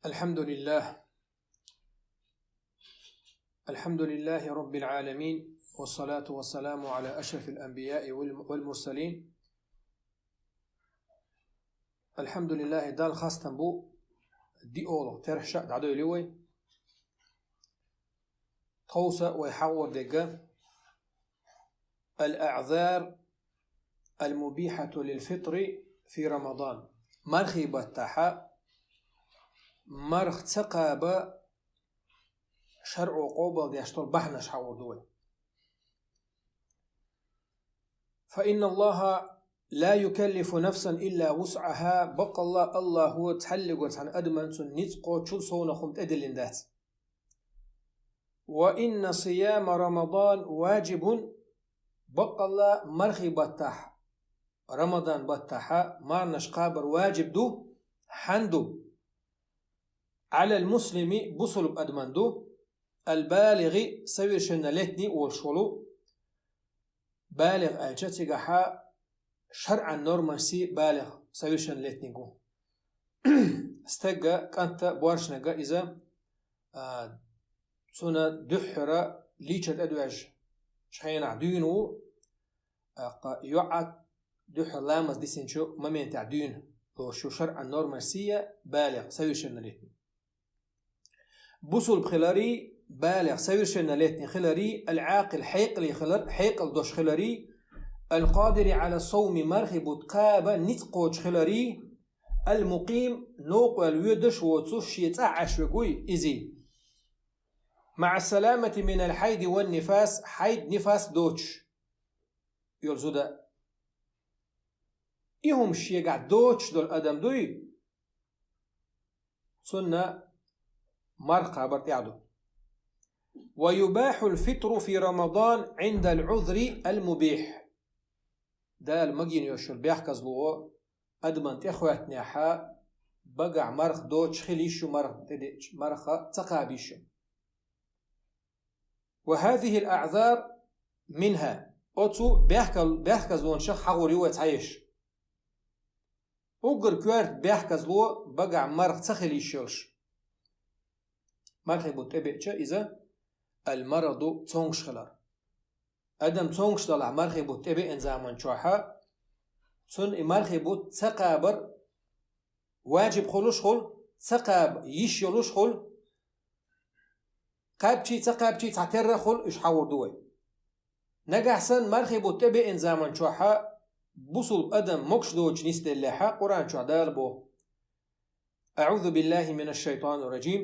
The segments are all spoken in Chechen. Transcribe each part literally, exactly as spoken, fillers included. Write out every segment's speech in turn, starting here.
الحمد لله. الحمد لله رب العالمين، والصلاة والسلام على أشرف الأنبياء والم-، والمرسلين. الحمد لله, Далла хастам бу, диъолгӀа терхьша дӀадойли вай. Тховса вай хьагӀор дега الأعذار المبيحة للفطر في رمضان. Мархий баттахьа марх ца кхаба шарӀо къобалдеш дола бахьанаш хьагӀор ду вай. فإن الله لا يكلف نفسا إلا وسعها. Бакъалла, АллахӀа цхьаллигӀа цхьан адаман цун ницкъ кхоччул совнах хӀума тӀедиллина дац. وإن صيام رمضان واجب. Бакъалла, мархий баттахь, Рамадан баттахьа марнаш кхабар ваджиб ду, хӀана ду? على المسلم, бусулба адаман ду, البالغ, совершеннолетний волуш волу. БалигӀ аьлча цигахьа шарӀан нормашций балигӀ, совершеннолетний ву. Стагга, кӀанта, боаршнага иза, а, цуна дуьххьара лийча тӀедоьжначу хенахь дуьйна ву, а, кха, йоӀа дуьххьара ламаз дисинчу моментехь дуьйна, лошу шарӀан нормашций балигӀ, совершеннолетний. Бусулба хиларий, балигӀ, совершеннолетний хиларий, العاقل, хьекъале хилар, хьекъал долуш хиларий, القادر على الصوم, мархий бутт кхаба ницкъ кхочуш хиларий, المقيم, новкъа ваьлла воьдуш воцуш, шен цӀахь Ӏаш верг вуй изий. مع السلامة من الحيض والنفاس, хьайд, нифас доцуш йолу зуда. И хӀума шегахь доцуш долу адам дуй, цунна марха кхабар тӀехь ду. ويباح الفطر في رمضان عند العذر المبيح. Дала магийна йолуш йолу бехказло адаман тӀехӀоьттинехьа, багахь марха доцуш хила йиш ю, марха тӀедеъча, марха ца кхаба йиш ю. وهذه الأعذار منها. Оцу бехкал-, бехказлонашах хьагӀур ю вай цхьаерш. Уггар коьрта бехказло багахь марха ца хила йиш йолуш. Мархий бутт тӀебеъча иза, المرض, цомгуш хилар. Адам цомгуш далахь мархий бутт тӀебеъна заман чохьа, цунна и мархий бутт ца кхабар ваджиб хуьлуш хуьлу, ца кхаба йиш йолуш хуьлу, кхаьбчий, ца кхаьбчий цхьатерра хуьлу, уьш хьагӀур ду вай. Нагахь санна мархий бутт тӀебеъна заман чохьа бусулба адам могуш доцуш нисделлехьа, Къуръан чохь Дала боху: أعوذ بالله من الشيطان الرجيم.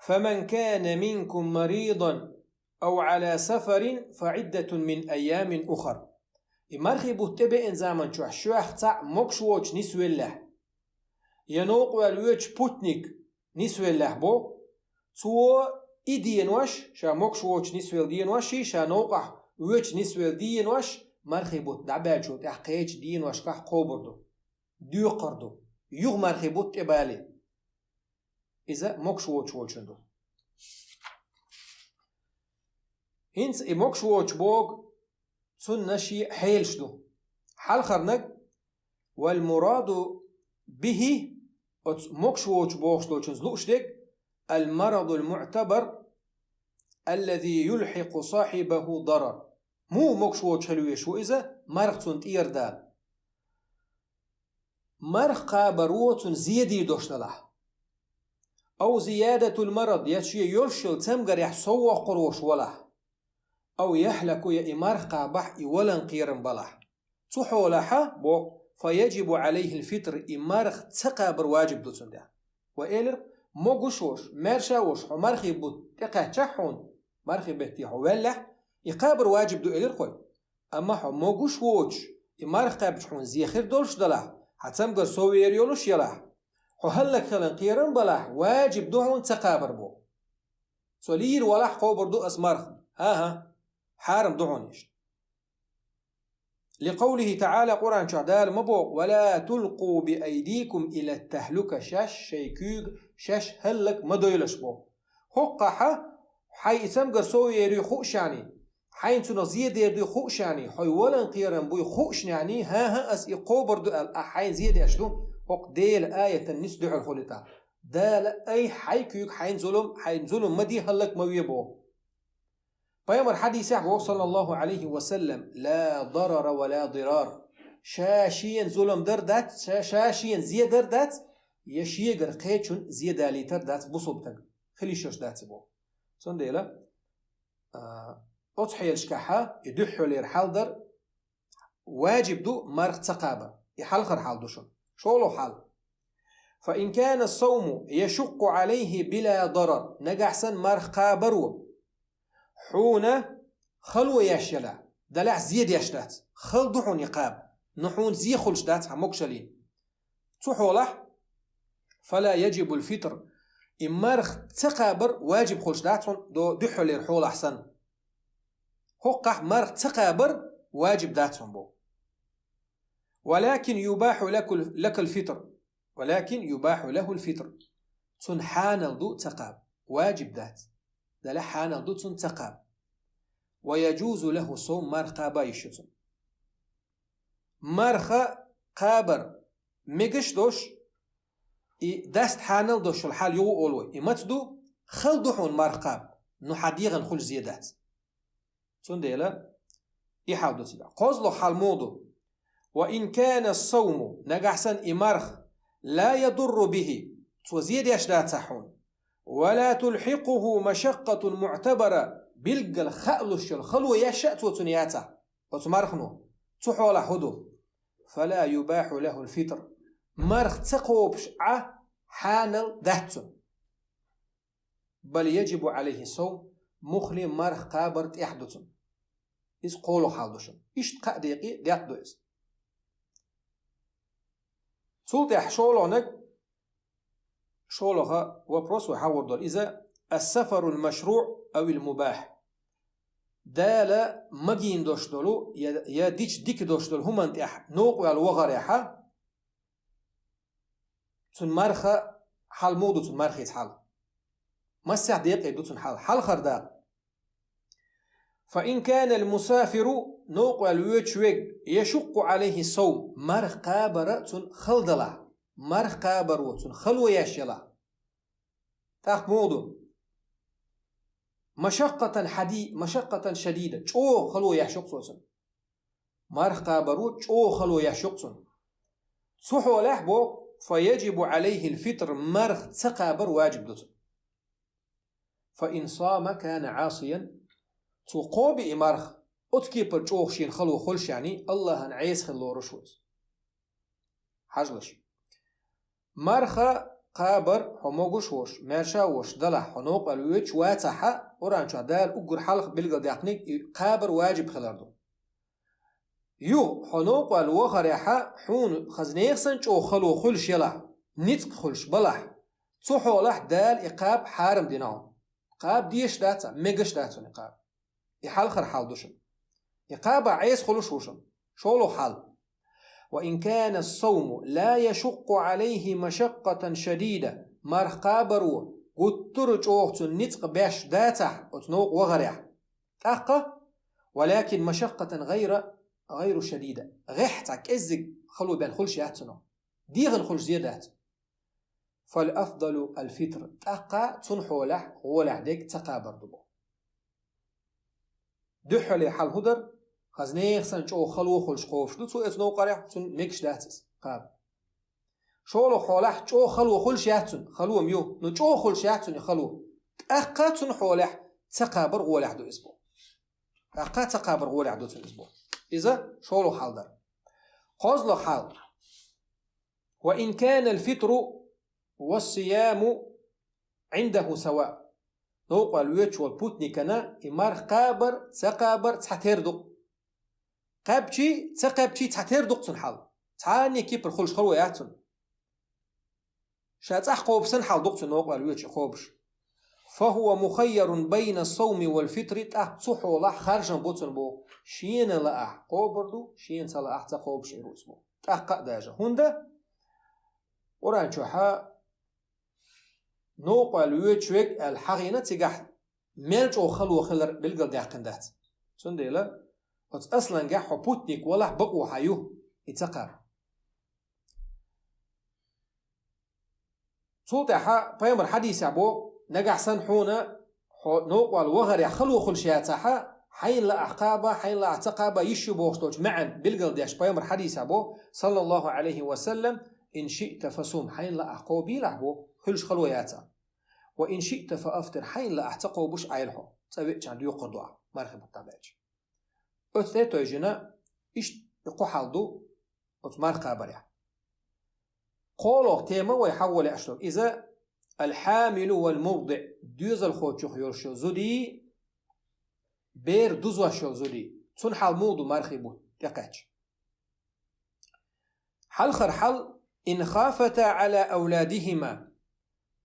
فمن كان منكم مريضا أو على سفر فعدة من أيام أخر. И мархий бутт тӀебеъна заман чохь шух цхьаъ могуш воцуш нисвеллехь, я новкъа ваьлла воьдуш путник нисвеллехь бо, цо и денош, ша могуш воцуш нисвелла деноший, ша новкъахь воьдуш нисвелла денош, мархий бутт дӀабаьллачул тӀаьхьа кхечу деношкахь кхобур ду, доькхур ду, юха мархий бутт тӀебалий. Иза могуш воцуш волчун ду. ХӀинца и могуш воцуш боху, цунна шен хьелаш ду. Хьалхарнаг, والمراد به, оцу могуш воцуш бохуш долчунца лууш дерг, المرض المعتبر الذي يلحق صاحبه ضرر. Муха могуш воцуш хила везаш ву иза, марха цунна тӀера дала? Марха кхабаро цунна зе дийр долуш далахь. أو زيادة المرض, я шен йолуш йолу цамгарехь сов воккхур волуш валахь. أو يهلك, я и марха кхабахь, и валан кхерам балахь. Цу хьолахьа, боху, فيجب عليه الفطر, и марха ца кхабар ваджиб ду цунна тӀехь. Вай элира, могуш волуш, маьрша волуш, хьо мархий бутт тӀекхаьччахь хьуна, мархий бетте хьо ваьллехь, и кхабар ваджиб ду, элира кхой. Амма хьо могуш воцуш, и марха кхаьбча хьуна зе хир долуш далахь, хьан цамгар сов вер йолуш ялахь, хьо хӀаллакьхилан кхерам балахь, ваджиб ду хьуна ца кхабар боху. Со лийр валахь, кхобур ду ас марха. ХӀан-хӀа, хьарам ду хьуна иштта. لقوله تعالى, Къуръан чохь Дала ма боху: ولا تلقوا بأيديكم إلى التهلكة, шаьш шайн куьйга шаьш хӀаллак ма дойлаш боху. ХӀокхахьа, хьайн и цамгар сов верий хуушехь, хьайна цунах зе дер дуй хуушехь, хьо валан кхерам буй хуушехь, хӀан-хӀа, ас и кхобур ду аьлла, ахь хьайна зе деш ду, хӀокху Делан аятан нис дуьхьал хуьлу тӀаккха. Дала айхьа хьай куьйга хьайна зулам, хьайна зулам ма де, хӀаллак ма ве боху. Пайхамар хьадисехь боху, саллаллаху Ӏалайхи ва саллам: «Ла дарара ва ла дирар». Ша шена зулам дар дац, ша, ша шена зе дар дац, я шегара кхечун зе далийтар дац бусулба стаг. Хила йиш йолуш дац и боху. Цундела, а, оцу хьелашкахьа и дуьххьарлера хьал дар, важиб ду марха ца кхабар. И хьалхара хьал ду шуна. ШолгӀа хьал. «Фа ин кана ас-савму яшукъкъу Ӏалайхи била дарар». Нагахь санна марха кхабаро хьуна хало еш елахь, делахь зе деш дац. Хала ду хьуна и кхаба, но хьуна зе хуьлуш дац хьан могушаллина. Цу хьолахь, «фала яжибул фитр». И марха ца кхабар важиб хуьлуш дац хьуна до дуьххьарлера хьолахь санна. ХӀокхахь марха ца кхабар важиб дац хьуна боху. «Валакин юбаху лакул-, лакал фитр». «Валакин юбаху лахул фитр». Цунна хьанал ду ца кхаба. Важиб дац. Делахь хьанал ду цунна ца кхаба. «Ва яжузу лаху савм», марха кхаба йиш ю цунна. Марха кхабар мегаш долуш, и даста хьанал долуш йолу хьал юха олу вай. И маца ду, хала ду хьуна марха кхаба, но хьан дегӀана хуьлуш зе дац. Цундела и хьал ду цигахь. КхозлагӀа хьал муха ду? «Ва ин кана ас-савму», нагахь санна и марха, «ла ядурру бихи», цо зе деш дацахь хьуна, «ва ла тулхьикъуху машаккъатун муътабара», билггала хаалуш йолу хало еш а цо цунна яцахь, оцу мархано, цу хьолахь хӀун ду? «Фала юбаху лахул фитр». Марха ца кхобуш Ӏа хьанал дац цунна. «Бал яжибу Ӏалайхи савм», муххале марха кхабар тӀехь ду цунна. Иза кхоалгӀа хьал ду шуна. Иштта кхаа декъе декъ ду иза. Цул тӀаьхьа шолгӀаниг, шолгӀа вопрос вай хьахор долу иза: «Ас-сафарул машруъ авил мубахь?» Дала магийна долуш долу, я, я дича дика долуш долу хӀуманна тӀехь новкъа ваьлла вахарехьа, цунна марха хьал муха ду, цунна мархица хьал? Массех декъе ду цунна хьал. Хьалхара дакъа. «Фа ин кана ал-мусафиру», новкъа ваьлла воьдуш верг, «яшукъкъу Ӏалайхи савм», марха кхабар цунна хала далахь, марха кхабаро цунна хало еш елахь, тӀаккха муха ду? «Машаккъатан хьади-, машаккъатан шадида», чӀогӀа хало еш ю-кх цо цунна. Марха кхабаро чӀогӀа хало еш ю-кх цунна. Цу хьолехь боху: «Фа яжибу Ӏалайхил фитр», марха ца кхабар важиб ду цунна. «Фа ин сама кана Ӏасиян», цо кхоби и марха, оцу кепара чӀогӀа шена хало хуьлуш яьний, Аллахьан Ӏеса хила лоруш ву иза. Хьажалаш. Марха кхабар хьо могуш а волуш, маьрша а волуш далахь, хьо новкъа ваьлла воьдуш вацахьа, Къуръан чохь Дала уггар хьалха билгалдаьккхинарг и кхабар важиб хилар ду. Юха хьо новкъа ваьлла вахарехьа, хьуна хаза нехан санна чӀогӀа хало хуьлуш елахь, ницкъ хуьлуш балахь, цу хьолахь Дала и кхаба хьарам дина хьуна. Кхаба дезаш дац, мегаш дац хьуна и кхаба. И хьалхара хьал ду шуна. И кхаба Ӏеса хуьлуш ву шуна. ШолгӀа хьал. «Ва ин кана ас-савму ла яшукъкъу Ӏалайхи машаккъатан шадида», марха кхабаро гуттара а чӀогӀа цунна ницкъ беш дацахь оцу новкъа вахарехь, тӀаккха, «валакин машаккъатан гӀайра, гӀайру шадида», гӀеххьа цхьа кӀеззиг хало бен хуьлуш яц цунах, дегӀана хуьлуш зе дац. «Фал афдалу ал-фитр», тӀаккха цунна хьолехь гӀолехь дерг ца кхабар ду боху. Дуьххьарлера хьал хӀун дара? Хаза нехан санна чӀогӀа хало хуьлуш кхобуш ду цо оцу новкъарехь, цунна мегаш дац иза кхаба. ШолгӀа хьолехь чӀогӀа хало хуьлуш яц цунна, хало-м ю, но чӀогӀа хуьлуш яц цунна и хало. ТӀаккха цунна хьолехь ца кхабар гӀолехь ду иза боху. ТӀаккха ца кхабар гӀолехь ду цунна иза боху. Иза шолгӀа хьал дара. КхозлагӀа хьал. «Ва ин кана ал-фитру ва ас-сияму Ӏиндаху сава». Новкъа ваьлла воьдуш волу путникана и марха кхабар, ца кхабар цхьатера ду-кх. Кхаьбчий, ца кхаьбчий цхьатера ду-кх цунна хьал. Цхьанне кепара хуьлуш хало яц цунна. Ша цӀахь кхобуш санна хьал ду-кх цунна новкъа ваьлла воьдуш и кхобуш. «Фа хува мухайярун байна ас-савми вал-фитри», тӀаккха цу хьолахь харжам бу цунна боху. Шена лаахь кхобур ду, шена ца лаахь ца кхобуш Ӏийр ву иза боху. ТӀаккха а даже. ХӀунда? Къуръан чохьа новкъа ваьлла воьдуш верг аьлла хьахийна цигахь мел чӀогӀа хало хилар билгалдаьккхина дац. Цундела оцу аслангахь хьо путник валахь бакъо хьан ю и ца кхаба. Цул тӀаьхьа пайхамар хьадисехь бо, нагахь санна хьуна хьо новкъа вала вахарехь хало хуьлуш яцахьа, хьайна лаахь кхаба, хьайна лаахь ца кхаба йиш ю бохуш долчу маьӀна билгалдеш пайхамар хьадисехь бо, саллаллаху Ӏалайхи ва саллам: «Ин шиъта фасум», хьайна лаахь кхобийлахь бо, хуьлуш хало яцахь. «Ва ин шиъта фаафтир», хьайна лаахь ца кхобуш Ӏайла хьо, цӀа веача доькхур ду ахь, мархи бутт дӀабаьлча. Оцу тӀе тойжина, иштта и кхо хьал ду оцу марха кхабарехь. КхоалгӀа тема вай хьахо лаьаш долу иза: «Алхьамилу вал мурдиъ», доьзалхочух йолуш йолу зудий, бер дузош йолу зудий. Цунна хьал муха ду мархи бутт тӀекхаьчча? Хьалхара хьал: «Ин хафата Ӏала авладихима»,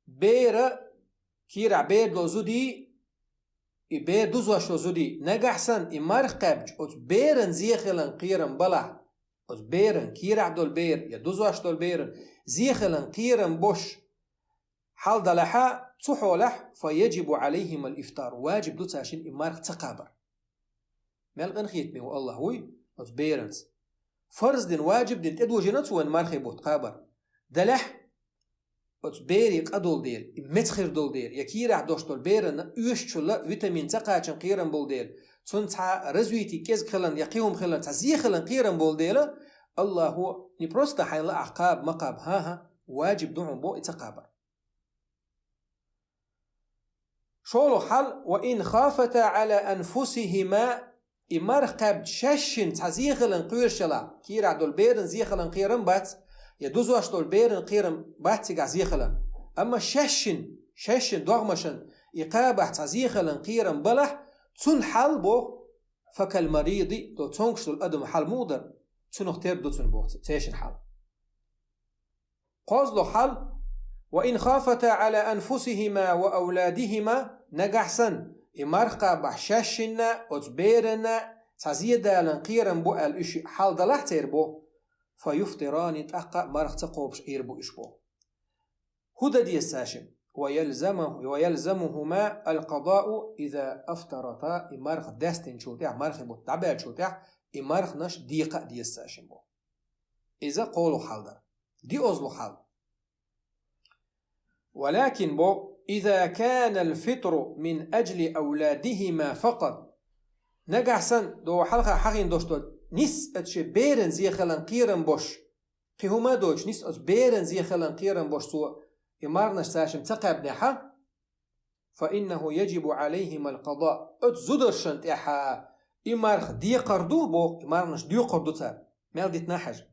бера, кийрахь бер долу зудий, и бер дузош йолу зудий, нагахь санна и марха кхаьбча, оцу беран зе хилан кхерам балахь, оцу беран, кийрахь долу беран я дузош долу беран зе хилан кхерам бош хьал далахьа, цу хьолахь, «фа яджибу Ӏалайхимал ифтар», ваджиб ду цаьршинна и марха ца кхабар. Мел къинхетаме ву Аллах вуй оцу беранца. Фарз дина, ваджиб дина тӀедожийна цо вайн мархи бутт кхабар. Делахь, оцу берий къа долу дела, и меца хир долу дела, я кийрахь дош долу беранна оьшучулла витамин ца кхачан кхерам болу дела, цунна цхьа развитие кӀезиг хилан я кхин хӀума хилан цхьа зе хилан кхерам болу дела, Аллахо не просто хьайна лаахь кхаба, ма кхаба, хӀан-хӀа, ваджиб ду хьуна бо и ца кхабар. ШолгӀа хьал: «Ва ин хафата Ӏала анфусихима», и марха кхаьбча шаьшшинна цхьа зе хилан кхоьруш ялахь, кийрахь долу беран зе хилан кхерам бац, я дузош долу беран кхерам бац цигахь зе хилан. Амма шаьшшинна, шаьшшинна догӀмашан и кхабахь цхьа зе хилан кхерам балахь, цунна хьал боху, «факал мариди», до цомгуш долу адам хьал муха дара, цунах тера ду цунна боху цешан хьал. КхозлагӀа хьал: «Ва ин хафата Ӏала анфусихима ва авладихима», нагахь санна, и марха кхабахь шаьшшинна, оцу беранна цхьа зе далан кхерам бу аьлла уьш хьал далахь церан бо, «фа юфтирани», тӀаккха а марха ца кхобуш Ӏийр бу уьш бо. ХӀун дан деза цаьршинна? «Ва ялзаму-, ва ялзамухума алкъадау иза афтарата», и марха даьстинчул тӀаьхьа, мархи бутт дӀабаьллачул тӀаьхьа, и марханаш декха а деза цаьршинна бо. Иза кхолу хьал дара. Диозлу хьал. Валакин бо, иза канал фитру мин аджли авладихима факат. Нагахь сан, до хьалха хьахийна дош до, нис ат ши беран зе хилан кхерам бош. Кхин хӀума а доцуш, нис ат беран зе хилан кхерам бош цо, и марнаш цаьшим ца кхаьбнехьа. فإنه يجب عليهما القضاء. Оцу зударшан тӀехьа и марх декхар ду, боху, и мархнаш доькхур ду цара. Мел дитина хьажа.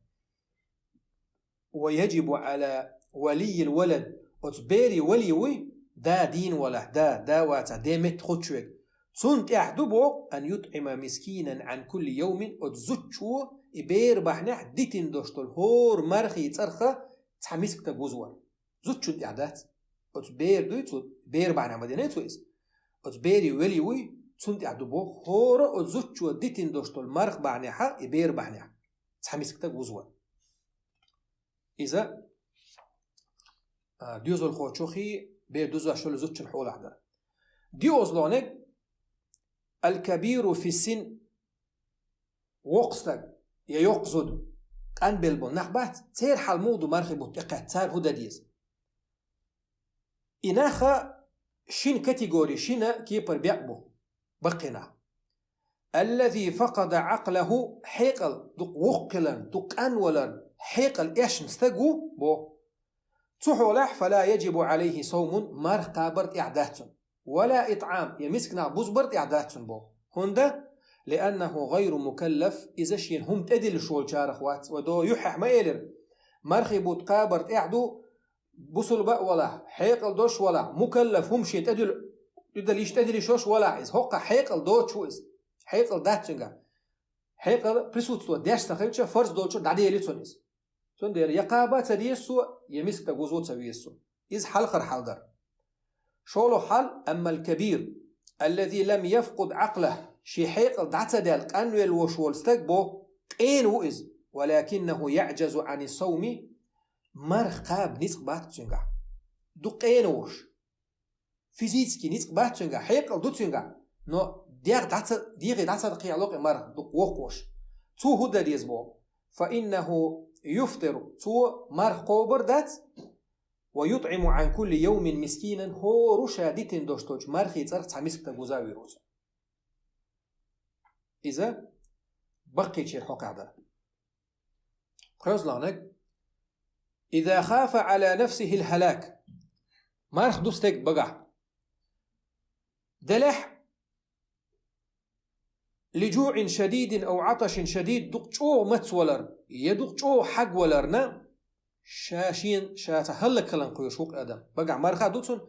ويجب على ولي الولد. Оцу берий вали вуй, да дийна валахь, да, да вацахь, ден метта хуьттуш верг. Цунна тӀехь ду, боху, أن يطعم مسكينا عن كل يوم, оцу зудчо и бер бахьанехь дитина дош долу хӀора мархий цӀарха цхьа мискатаг вузвар. Зудчун тӀехь дац. Оцу бер дуй цо, бер бахьанехь ма динай цо иза. Оцу берий вали вуй, цунна тӀехь ду боху, хӀора оцу зудчо дитина дош долу марх бахьанехьа, и бер бахьанехь. Цхьа мискатаг вузвар. Иза, а, доьзалхочухий, бер дузош йолу зудчун хьолахь дара. Диозлонег, аль-кабиру фи син, воккха стаг я йоккха зуда, къанбелла болу нах бац, церан хьал муха ду мархи бутт тӀекхаьчча, цара хӀун дан деза? И наха шина категори, шина кепара бекъ бу, баккхий нах. Аллази факъада Ӏакълаху, хьекъал дукха воккха хиларна, дукха къанваларна, хьекъал эшна стаг ву, бо. Цу хьолахь, фала яджибу Ӏалайхи саумун, марх кхабар тӀехь дац цунна. Вала итӀам, я мисканах бузбар тӀехь дац цунна боху. ХӀунда? Лианнаху гъайру мукаллаф, иза шена хӀума тӀедиллуш волчарах вац. Вай до юьххьехь ма элира. Мархи бутт кхабар тӀехь ду, бусулба а валахь, хьекъал долуш валахь, мукаллаф хӀума шена тӀедилла, тӀедилла йиш, тӀедилла йиш йолуш валахь иза. ХӀокхахь хьекъал доцуш ву иза. Хьекъал дац цуьнгахь. Хьекъал присутствовать деш ца хилча, фарз долчуьра дӀадели цунна иза. Цундела я кхаба ца деза цо, я мискатаг вузо ца веза цо. Иза хьалхара хьал дара. ШолгӀа хьал, аммал кабир, аллази лам яфкъуд Ӏакълах, шен хьекъал дӀа ца даьлла къанвелла вош волу стаг бо, къена ву иза, валакиннаху яӀджазу Ӏани сауми, марх кхаба ницкъ бац цуьнгахь. Ду къена вош. Физически ницкъ бац цуьнгахь, хьекъал ду цуьнгахь, но дегӀ дӀа ца, дегӀе дӀа ца кхиало кхин марх дукха воккхуш. Цо хӀун дан деза боху? Фа иннаху юфтиру, цо марх кхобар дац, ويطعم عن كل يوم مسكينا, хӀора шу дитина долуш долчу мархийн цӀарах цхьа мисканиг вуза а вуьйр ву цо. Иза баккхийчеран хьокъехь дара. КхоалгӀаниг: إذا خاف على نفسه الهلاك, марха ду стеган багахь. Делахь لجوع شديد أو عطش شديد, дукха чӀогӀа мацвалар я дукха чӀогӀа хьагваларна, ша шен, ша цхьа хӀаллакьхиларна кхоьруш ву-кх адам. Багахь марха а ду цуьнан,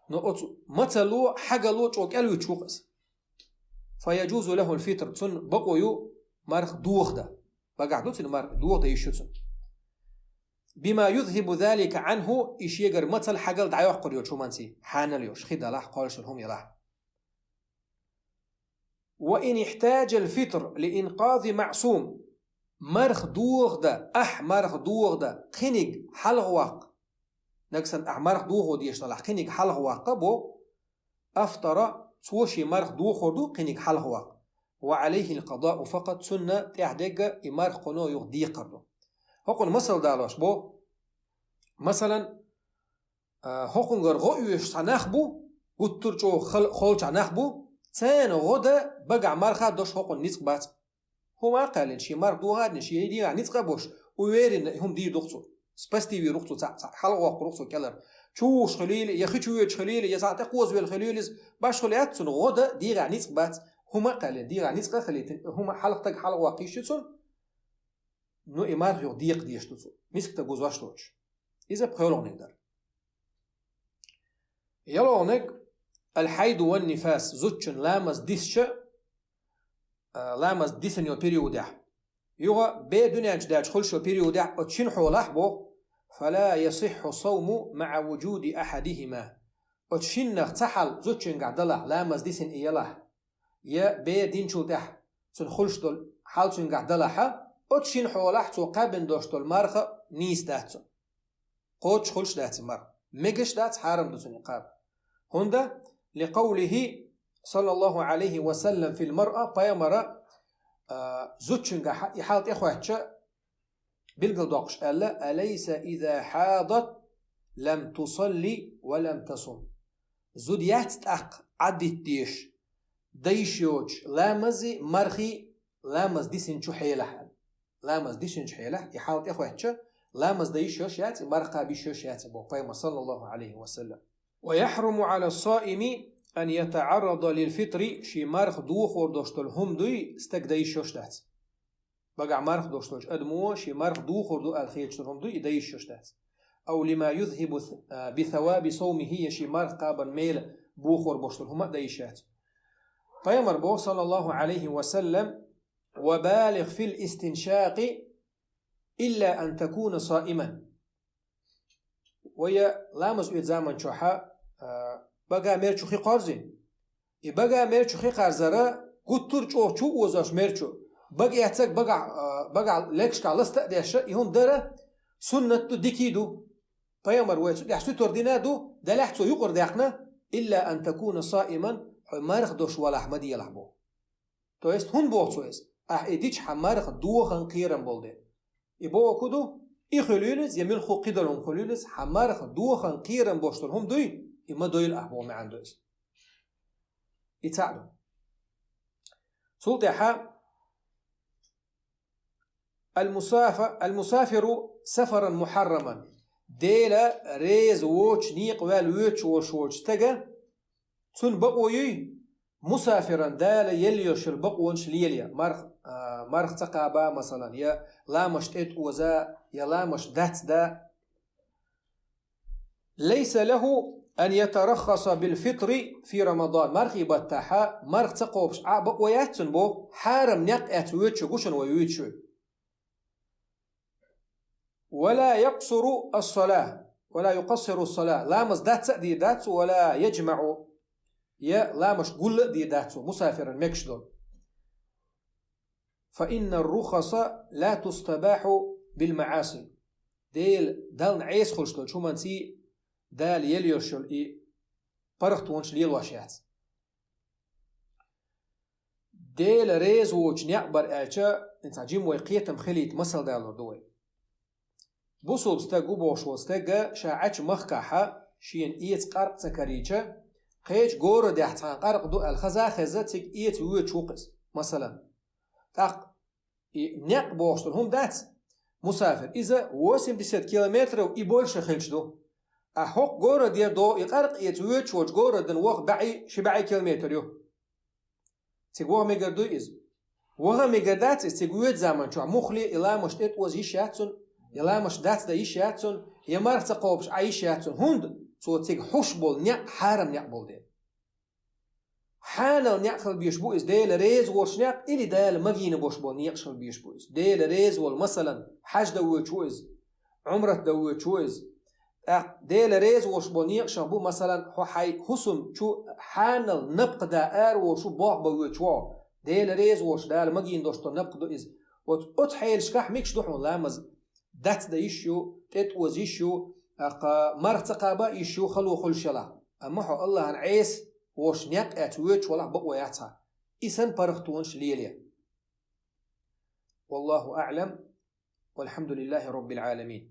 но оцу мацалло, хьагалло чӀогӀа кӀелвуьтуш ву-кх иза. فيجوز له الفطر, цунна бакъо ю марха дохадан. Багахь ду цуьнан марха, дохадан йиш ю цунна. بما يذهب ذلك عنه, и шегара мацалла, хьагалла дӀайоккхур йолчу хӀуманца, хьанал йолуш, хи далахь, кхоллуш йолу хӀума елахь. وإن احتاج الفطر لإنقاذ معصوم, марха дохадан, ахь марха дохадан кхиниг хьалхаваккха. Нагахь санна ахь марха дохо дезаш далахь, кхиниг хьалхаваккха боху, أفطر, цо шен марха дохор ду кхиниг хьалхаваккха. وعليه القضاء فقط, цунна тӀаьхьа дерг и марха кхуьнан юха декхар ду. ХӀокхунна масал далош боху. Масалан, а, хӀокхунгара гӀо оьшуш цхьа нах бу, гуттар а чӀогӀа хал-, холчохь нах бу, царна гӀо дан багахь марха а долуш хӀокхунна ницкъ бац. ХӀума а кхаьллина, шен марха дохадина, шен дегӀахь ницкъ а болуш, уверенно и хӀума дийр ду-кх цо. Спасти вийр ву-кх цо, цхьаъ, цхьаъ хьалхавоккхур ву-кх цо кӀелара. Чу вуш хилийла, я хи чу воьдуш хилийла, я цхьаъ тӀе кхозавелла хилийла иза, башхо лаьтта цунна гӀо дан дегӀахь ницкъ бац. ХӀума а кхаьллина, дегӀахь ницкъ а хилийтина, хӀума хьалха стаг хьалхаваккха йиш ю цунна, ну, и марха юха декха дезаш ду цо, мисканиг вузош доцуш. Иза пхоьалгӀаниг дара. ЯлхолгӀаниг: الحيض والنفاس, зудчун ламаз дисча, а, ламаз дисина йолу периодехь. Юха бер дуьнен чу даьлча хуьлуш йолу периодехь, оцу шина хьолахь боху, فلا يصح الصوم مع وجود أحدهما. Оцу шиннах цхьа хьал зудчуьнгахь далахь, ламаз дисина и елахь, я бер динчул тӀаьхьа цунна хуьлуш долу хьал цуьнгахь далахьа, оцу шина хьолахь цо кхаьбина долуш долу марха нийса дац цунна. Кхочуш хуьлуш дац и марха. Мегаш дац, хьарам ду цунна и кхаба. ХӀунда, لقوله صلى الله عليه وسلم في المرأة, пайхамара, а, зудчуьнгахь и хьал тӀехӀоьттича, билгалдоккхуш аьлла: أليس إذا حاضت لم تصل ولم تصم. Зуда яц тӀаккха Ӏадитта дезаш, дан йиш йоцуш ламази мархи, ламаз дисинчу хьелахь аьлла. Ламаз дисинчу хьелахь, и хьал тӀехӀоьттича, ламаз дан йиш йолуш яц, и марха кхаба йиш йолуш яц боху пайхамара, صلى الله عليه وسلم. ويحرم على الصائم أن يتعرض للفطر, шен марха дохор долуш долу хӀума дуй, стаг дан йиш йолуш дац. Багахь марха долуш долчу адамо шен марха дохор ду аьлла хеташ долу хӀума дуй, и дан йиш йолуш дац. أو لما يذهب ث-, а, بثواب صومه, я шен марха кхабан мела бохор болуш долу хӀума а дан йиш яц. Пайхамара боху, صلى الله عليه وسلم: وبالغ في الاستنشاق إلا أن تكون صائما. Вай ламаз оьцу заман чохь, а, бага мер чу хи кхорзий? И бага мер чу хи кхарзара гуттар а чӀогӀа чу а озош мер чу. Бага эццаг багахь, а, багахь легашкахь ласта а деш, и хӀума дара суннат ду, дика ду. Пайхамара вай цу тӀехь сутара дина ду, делахь цо юкъара даьккхина: إلا أن تكون صائما, хьо марха долуш валахь ма делахь боху. То есть хӀунда боху цо иза? Ахь и дича хьан марха дохан кхерам болу дела. И боху ду, и хуьлийла иза, я муьлхха кхидолу хӀума хуьлийла иза, хьан марха дохан кхерам болуш долу хӀума дуй, и ма дойла ахь боху маьӀна ду иза. И цхьаъ ду. Цул тӀаьхьа: المساف-, المسافر سفرا محرما. Дела реза воцуш некъа ваьлла воьдуш волуш волчу стага, цунна бакъо юй, мусафиран, Дала елла йолуш йолу бакъонаш лелае. Марх-, а, марха ца кхаба, масалан, я ламаш тӀе тӀе оза, я ламаш дац да. ليس له أن يترخص بالفطر في رمضان. Мархий баттахьа марха ца кхобуш Ӏа бакъо яц цунна боху, хьарам некъ эцна воьдуш ву шуна вай вуьйцуш ву. ولا يقصر الصلاة، ولا يقصر الصلاة. Ламаз дац а дийр дац, ولا يجمع. Я ламаш гулла а дийр дац, мусафиран мегаш долу. فإن الرخص لا تستباح بالمعاصي. Дела, Далла Ӏеса хуьлуш долчу хӀуманций Дала елла йолуш йолу и паргӀатонаш лелош яц. Дела реза воцуш некъ бара аьлча, цхьа жима вай кхетам хилийта масал далур ду вай. Бусулба стаг ву бохуш волу стага ша Ӏачу махкахьа шена эца къаркъа ца карийча, кхечу городехь цхьана къаркъа ду аьлла хаза а хеза, цига эца воьдуш ву-кх иза. Масалан, тӀаккха и некъ бохуш долу хӀума дац, мусафир, иза восемьдесят километров и больше хилча ду. А хӀокху городера догӀу и къаркъа эца воьдуш волчу городана ваха бӀе, ши бӀе километр ю. Цига ваха мегар дуй иза? Ваха мегар дац иза цига воьду заман чохь, муххале и ламаш тӀетӀоза йиш яц цунна, и ламаш дацдан йиш яц цунна, я марха ца кхобуш Ӏан йиш яц цунна. ХӀунда? Цо цига хьуш болу некъ хьарам некъ болу дела. Хьанал некъ хила безаш бу иза, Дела реза волуш некъ или Дала магийна болуш болу некъаш хила безаш бу иза. Дела реза волу, масалан, хьаьж дан воьдуш ву иза, Ӏумрат дан воьдуш ву иза. ТӀаккха Дела реза волуш болу некъашах бу, масалан, хьо хьайн хӀусам чу хьанал напха да ара волуш ву, болх бан воьдуш ву хьо. Дела реза волуш, Дала магийна долуш долу напха ду иза. Оцу, оцу хьелашкахь мегаш ду хьуна ламаз? Дацдан йиш ю, тӀетӀоза йиш ю, тӀаккха марха ца кхаба йиш ю, хало хуьлуш ялахь. Амма хьо Аллахьан Ӏеса волуш некъ эцна воьдуш валахь, бакъо яц хьан и санна паргӀатонаш лело. Валлаху аӀлам. Валхьамдулиллахи роббил Ӏаламин.